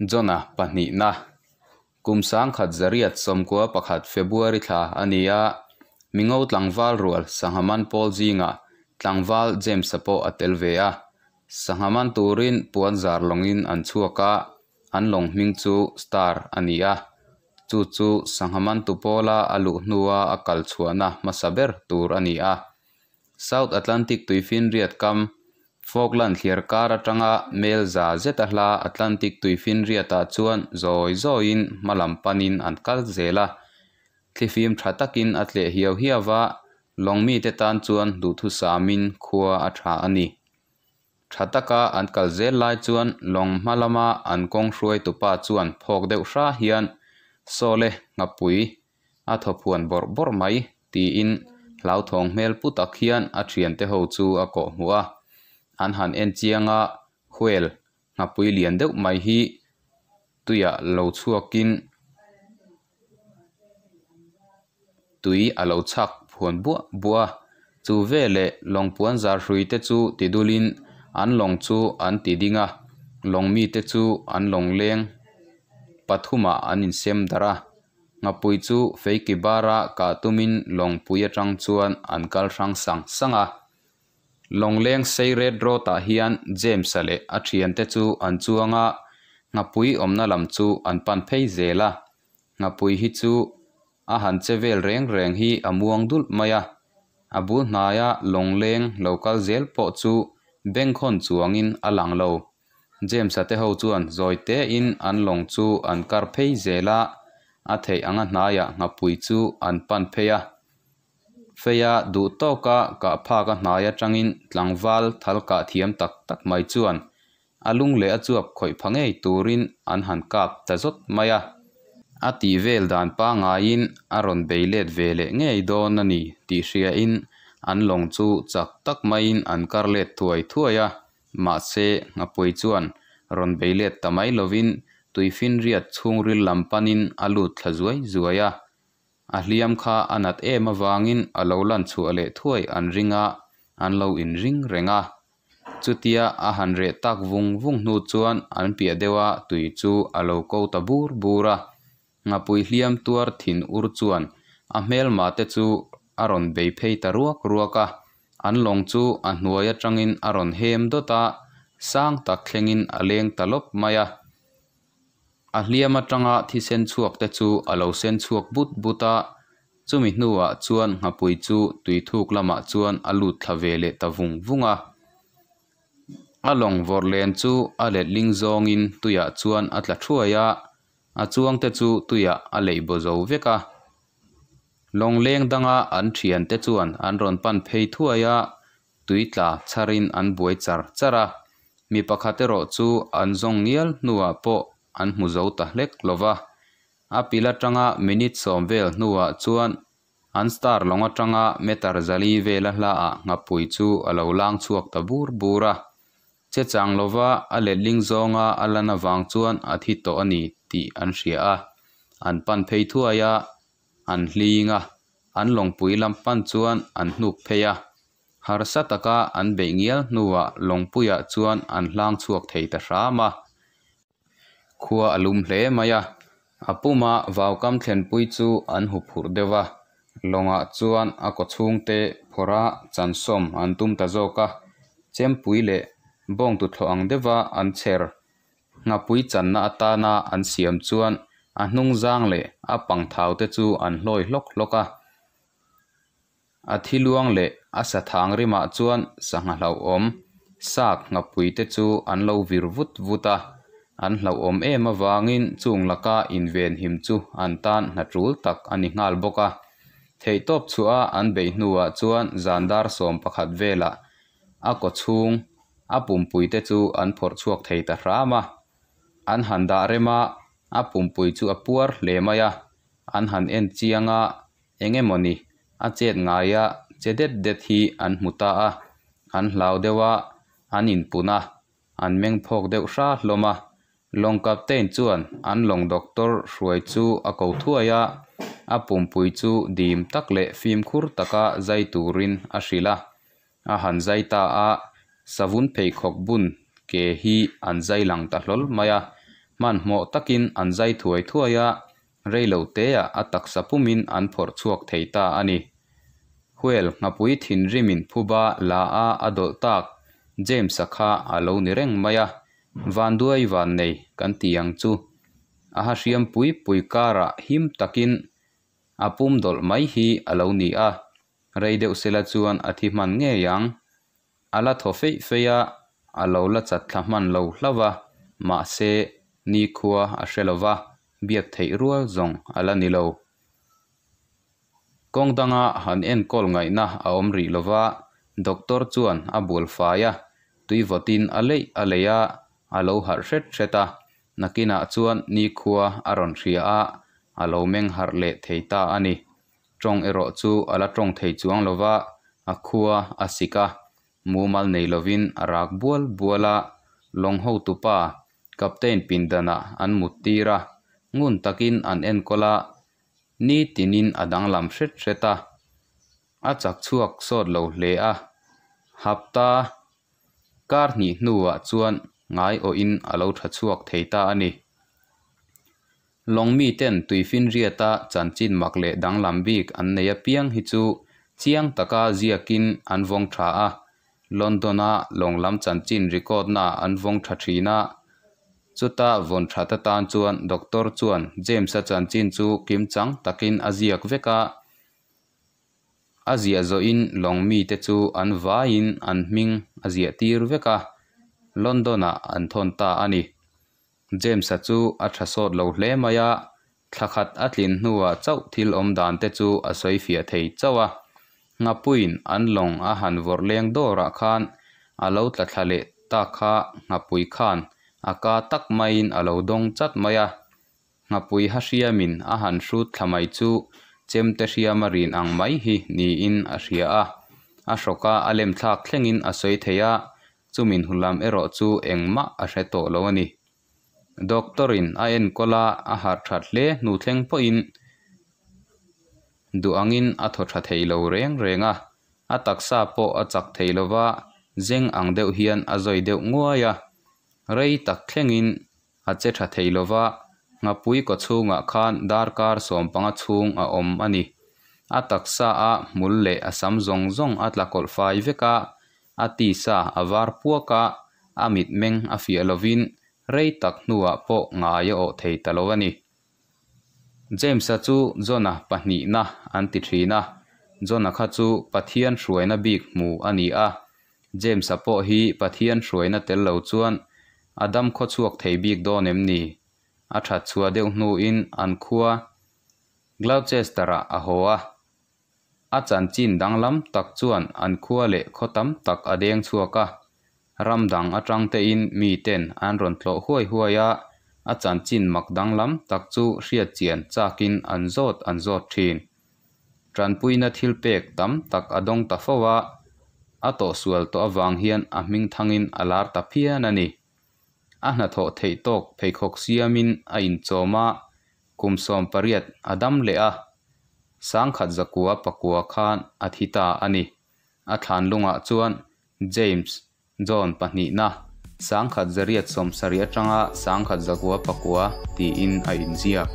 John-a pahnihna kum 1991 February thla a ni a, mingo tlangval rual sangha man pawl zingah tlangval James-a pawh a tel ve a. Sangha man turin puan zar lawngin an chhuak a, an lawng hming chu Star a ni a. Chu chu sangha mantu pawla a luh hnua a kal chhuahna hmasa ber tur a ni a. South Atlantic tuifinriat kam, Falkland thliar kar atanga mel za zeta hla Atlantic tuifinriatah chuan zawi zawiin hma lam panin an kal zel a. Thlifim tha takin a tleh hiau hiau va, lawng mite tan chuan duhthusamin khua a tha a ni. Tha taka an kal zel lai chuan lawng hma lama an kawng hruaitupa chuan phawk deuh hra hian, Sawle, nghapui a thawphuan bawrh bawrh mai, tiin hlauthawng hmel pu tak hian a thiante ho chu a kawh hmuh a. An han en chiang a, whale nghapui lian deuh mai hi tuiah lo chhuakin tui a lo chhak phuan buah buah a. Chu veleh lawng puan zar hrui te chu ti dulin an lawng chu an ti ding a, lawng mite chu an lawng leng pathumah an insem darh a. Nghapui chu feiki bara kah tumin lawngpui atang chuan an kal hrang sang sang a. Lawngleng sei ret rawtah hian James-a leh a thiante chu an chuang a, nghapui awmna lam chu an pan phei zel a. Nghapui hi chu a han che vel reng reng hi a muang dulh mai a, a bul hnaia lawngleng lo kal zel pawh chu bengkhawn chuangin a lang lo. James-a te ho chuan zawi tein an lawng chu an kar phei zel a, a theih anga hnaiah nghapui chu an pan phei a. Feia duh tawka kah phak a hnai atangin tlangval thal kah thiam tak tak mai chuan a lung leh a chuap khawih pha ngei turin an han kap ta zawt mai a. A tih vel dan pangaiin a rawn bei let ve leh ngei dawn a ni tih hriain an lawng chu chak tak maiin an kar let thuai thuai a. Mahse, Nghapui chuan rawn bei let ta mai lovin tuifinriat chhungril lam panin a lut thla zuai zuai a. A hliam kha a nat em avangin a lo lan chhuah leh thuai an ring a, an lo inring reng a. Chutia a han reh tak vung vung hnu chuan an piah deuh a tui chu a lo ko ta bur bur a. Nghapui hliam tuar thin ur chuan a hmelma te chu a rawn bei phei ta ruak ruak a. An lawng chu a hnuai atangin a rawn hem dawt a, sang tak thlengin a leng ta lawp mai a. A hliam atanga thisen chhuak te chu a lo sen chhuak but but a, chumi hnuah chuan nghapui chu tuithuk lamah chuan a lut thla ve leh ta vung vung a. A lawng vawrh len chu a letling zawngin tuiah chuan a tla thuai a, a chuang te chu tuiah a leih baw zo vek a. Lawng leng danga an thian te chuan an rawn pan phei thuai a, Tui tla chharin an buai char char a, mi pakhat erawh chu an zawng ngial hnuah pawh an hmu zo ta hlek lo va. A pil atanga minute sawm vel hnuah chuan an star lawng atanga meter zali vela hlaah nghapui chu a lo lang chhuak ta bur bur a. Che chang lova a letling zawnga a lan avang chuan a thi tawh a ni tih an hria a, an pan phei thuai a, an hling a, an lawngpui lam pan chuan an hnuk phei a. Harsa taka an beih ngial hnuah lawngpuiah chuan an hlang chhuak thei ta hram a. Khua a lum hle mai a, a puma vaukam thlenpui chu an hu phurh deuh a, lawngah chuan a kaw chhungte phawrha chansawm an tum ta zawk a, chempui leh bawngtuthlawh ang deuha an chher Nghapui channa atana an siam chuan a hnung zang leh a pangthau te chu an hlawi hlawk hlawk a. A thi luang leh a sa thang rimah chuan sangha hlauhawm sak nghapui te chu an lo vir vut vut a. An hlauhawm em avangin chung laka invenhim chu an tan hna tul tak a ni nghal bawk a. Theihtawp chhuah a an beih hnuah chuan zan dar 11 velah a kawchhung A pumpui te chu an phawrh chhuak thei ta hram a. An han dah rem a, a pumpui chu a puar hle mai a. An han en chiang a, eng emawni a chet ngaia che det det hi an hmu ta a. An hlau deuh a, an inpun a, an meng phawk deuh hra hlawm a. Lawng captain chuan an lawng doctor hruai chu a ko thuai a, a pumpui chu dim tak leh fimkhur taka zai turin a hrilh a. A han zai ta a, savun pheikhawk bun ke hi an zai lang ta hlawl mai a. Hmanhmawh takin an zai thuai thuai a, rei lo teah a taksa pumin an phawrh chhuak thei ta a ni. Whale nghapui thinrimin phuba la a a dawlh tak James-a kha a lo ni reng mai a, Vanduai vannei kan ti ang chu. A ha hriam pui pui karah him takin a pum dawlh mai hi a lo ni a, rei deuh sela chuan a thi hman ngei ang. A la thaw feih feih a, a lo la chat thla hman lo hlauh a, mahse nikhua a hre lo va, biak theih rual zawng a la ni lo. Kawng danga han enkawl ngaihna a awm rih lo va, doctor chuan a bual fai a, tui vawtin a leih a leih a, a lo harh hret hret a, nakinah chuan nikhua a rawn hria a, a lo meng harh leh thei ta a ni. Tawng erawh chu a la tawng thei chuang lo va, a khua a sik a, mumal nei lovin a rak bual bual a, lawng hotupa Captain pindanah an mut tir a, ngun takin an enkawl a, ni tinin a danglam hret hret a, a chak chhuak sawt lo hle a, hapta kar hnih hnuah chuan ngai awhin a lo tha chhuak thei ta a ni. Lawng miten tuifinriata chanchin mak leh danglam bik an nei apiang hi chu chiang taka ziakin an vawng tha a, London-a lawng lam chanchin record-na an vawng tha thin a. Chuta vawn that atan chuan doctor chuan James-a chanchin chu kimchang takin a ziak vek a. A ziah zawhin lawng mite chu an vaiin an hming a ziah tir vek a, London-ah an thawn ta a ni. James-a chu a tha sawt lo hle mai a, thla khat a tlin hnuah chauh thil awm dan te chu a sawi fiah thei chauh a. Nghapuiin an lawng a han vawrh leng dawrah khan a lo tla thla leh ta kha nghapui khan a ka tak maiin a lo dawng chat mai a. Nghapui ha hriamin a han hrut thla mai chu chemte hriama rin ang mai hi niin a hria a. A hrawka a lem thlak thlengin a sawi thei a, Chumin hun lam erawh chu engmah a hre tawh lo a ni. Doctor-in a enkawl a, a harh that hle hnu thleng pawhin duh angin a thaw tha thei lo reng reng a, a taksa pawh a chak thei lo va, zeng ang deuh hian a zawi deuh nguai a, rei tak thlengin A che tha thei lo va, nghapui kawchhungah khan darkar sawmpanga chhung a awm a ni. A taksa a hmul leh a sam zawng zawng a tla kawlh fai vek a, a tisa a var puak a, a mitmeng a fiah lovin rei tak hnuah pawh ngai a awh thei ta lo a ni. James-a chu John-a pahnihna an ti thin a, John-a kha chu Pathian hruaina bik hmu a ni a, James-a pawh hi Pathian hruaina tel lo chuan a dam khaw chhuak thei bik dawn em ni? A that chhuah deuh hnuin an khua Gloucester-ah a haw a. A chanchin danglam tak chuan an khua leh khaw tam tak a deng chhuak a. Ram dang atang tein miten an rawn tlawh huai huai a, a chanchin mak danglam tak chu hriatchian chakin an zawt an zawt thin. Tanpuina thil pek tam tak a dawng ta fo a, a tawhsual tawh avang hian a hming thangin a lar ta phian a ni. A hnathawh theih tawk pheikhawk siamin a inchawm a, kum 18 a dam leh a, sangkhat zakua pakua khan a thi ta a ni. A thlan lungah chuan James John pahnihna, 1770 atanga 1909 tiin a inziak.